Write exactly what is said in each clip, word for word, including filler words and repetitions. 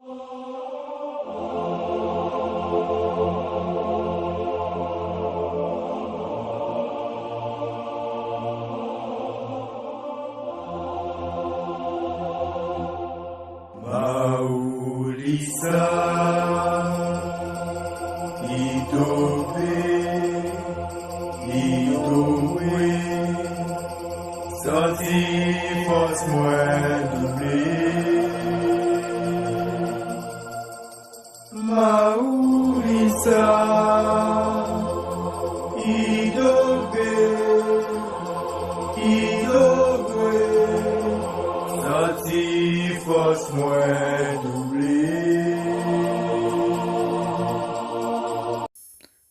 Maulissa, Idope, Idowe, santi fòs mwen double. Maulissa, Idope, Idokwe, santi fòs mwen double.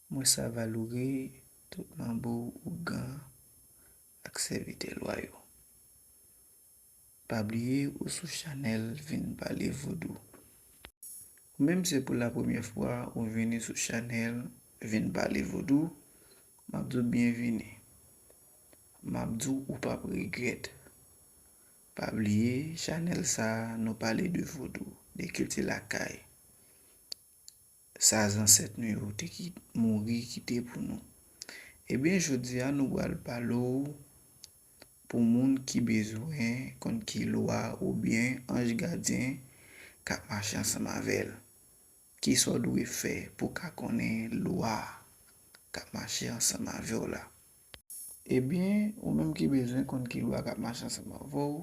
Mwen Savaloure, tout manbo, ougan ak sèvitè lwa yo. Pa bliye ou sou chanèl Vin Pale Vodou. Ou menm se pou la premyè fwa ou vini sou chanèl Vin Pale Vodou, m ap di w byenvini. M ap di w ou p ap regrèt. Pa bliye, chanèl sa a, nou pale de vodou, de kilti lakay. Sa zansèt nou yo te ki mouri kite pou nou. Ebyen, jodi a nou pral pale w pou moun ki bezwen konn ki lwa oubyen anj gadyen k ap mache ansanm avè l. Kisa w dwe fè pou w ka konnen lwa k ap mache ansanm avè w la? Ebyen, ou menm ki bezwen konn ki lwa k ap mache ansanm avè w,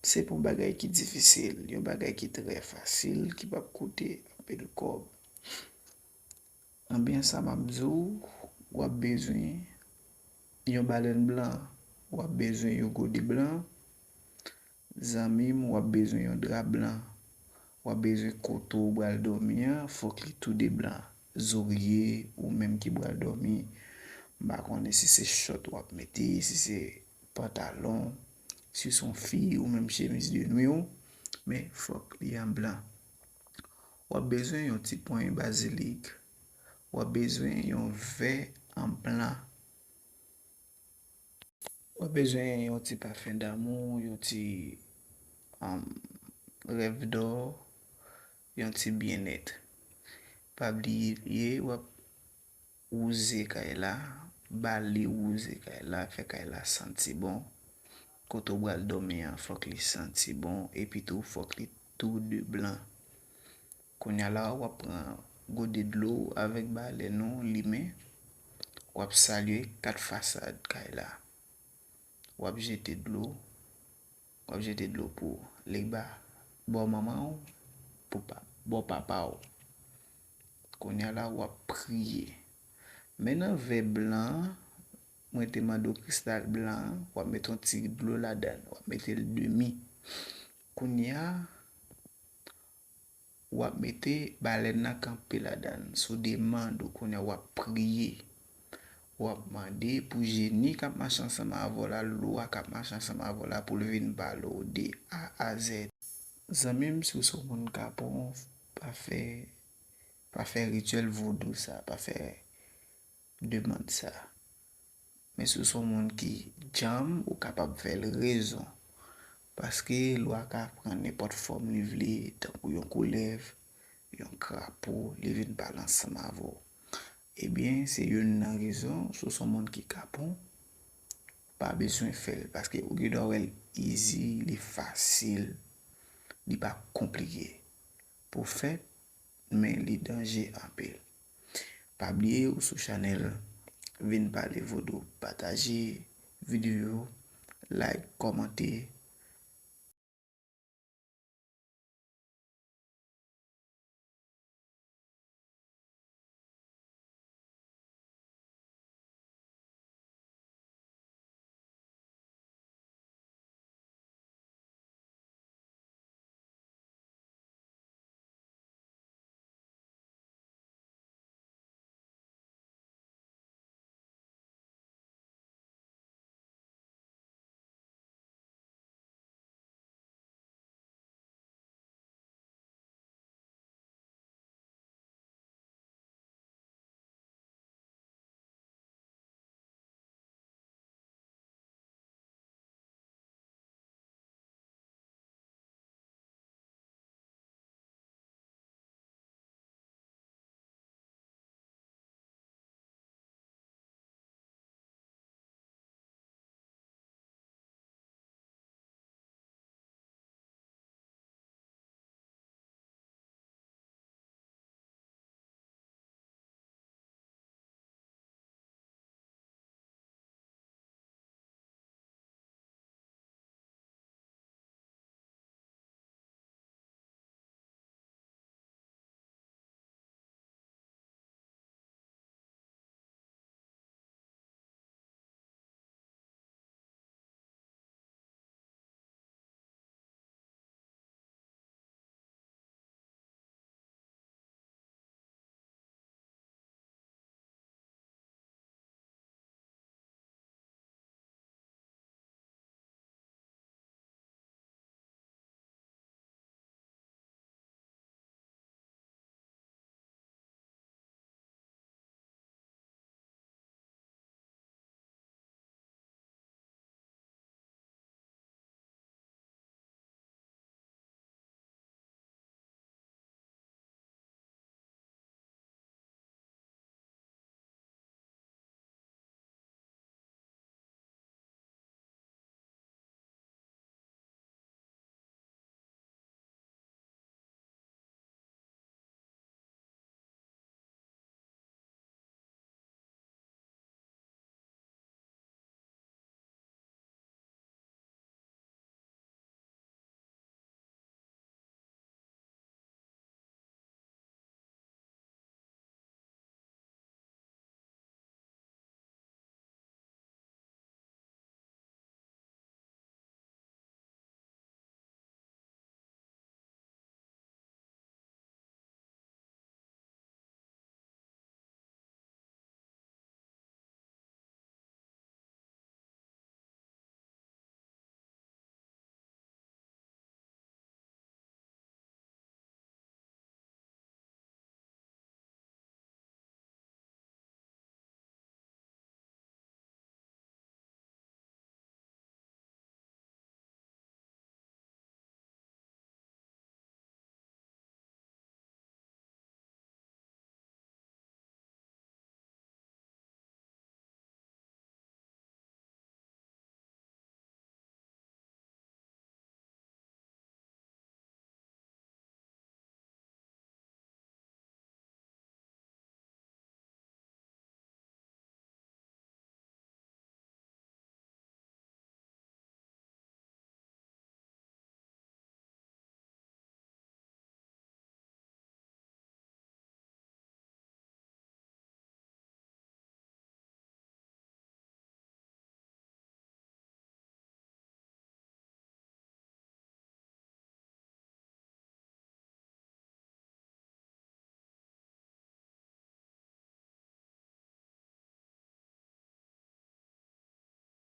se pa yon bagay ki difisil, yon bagay ki trè fasil, ki p ap koute anpil kòb. Ebyen, sa m ap di w, w ap bezwen yon balèn blan, w ap bezwen yon gode blan, zanmi m, w ap bezwen yon dra blan. W ap bezwen kote w pral dòmi an, fòk li tou de blan. Zorye, ou menm ki pral dòmi, m pa konnen si se chòt w ap mete, si se pantalon, si se yon fi, ou menm chemiz de nwi w, men fòk li an blan. W ap bezwen yon ti ponyen bazilik, w ap bezwen yon vè an blan. W ap bezwen yon ti pafen damou, yon ti, um, rèv dò, yon ti byennèt. Pa bliye, w ap wouze kay la, bale wouze kay la, fè kay la santi bon. Kote w pral dòmi an, fòk li santi bon, epi tou, fòk li tou de blan. Kounye a la, w ap pran gode dlo avèk balèn ou limen. W ap salye kat fasad kay la. W ap jete dlo. W ap jete dlo pou Legba, bò manman w, pou pa, bò papa w. Kounye a la, w ap priye. Men nan vè blan an, mwen te mande w kristal blan an, w ap mete yon ti dlo ladan l, w ap mete l demi. Kounye a, w ap mete balèn nan kanpe ladan l. Sou demann ou, kounye a w ap priye. W ap mande pou jeni k ap mache ansanm avè w la, lwa k ap mache ansanm avè w la, pou l vin pale w de A a Z. Zanmi m, si w se yon moun kapon, pa fè, pa fè rityèl vodou sa, pa fè demann sa. Men si w se yon moun ki djanm, ou kapab fè l rezon. Paske lwa ka pran nenpòt fòm li vle, tankou yon koulèv, yon krapo, li vin pale ansanm avè w. Ebyen, se youn nan rezon, si w se yon moun ki kapon, pa bezwen fè l, paske ou gen dwa wè l easy, li fasil, li pa konplike pou fè, men li danje anpil. Pa bliye ou sou chanèl Vin Pale Vodou. Pataje videyo, like, kòmante,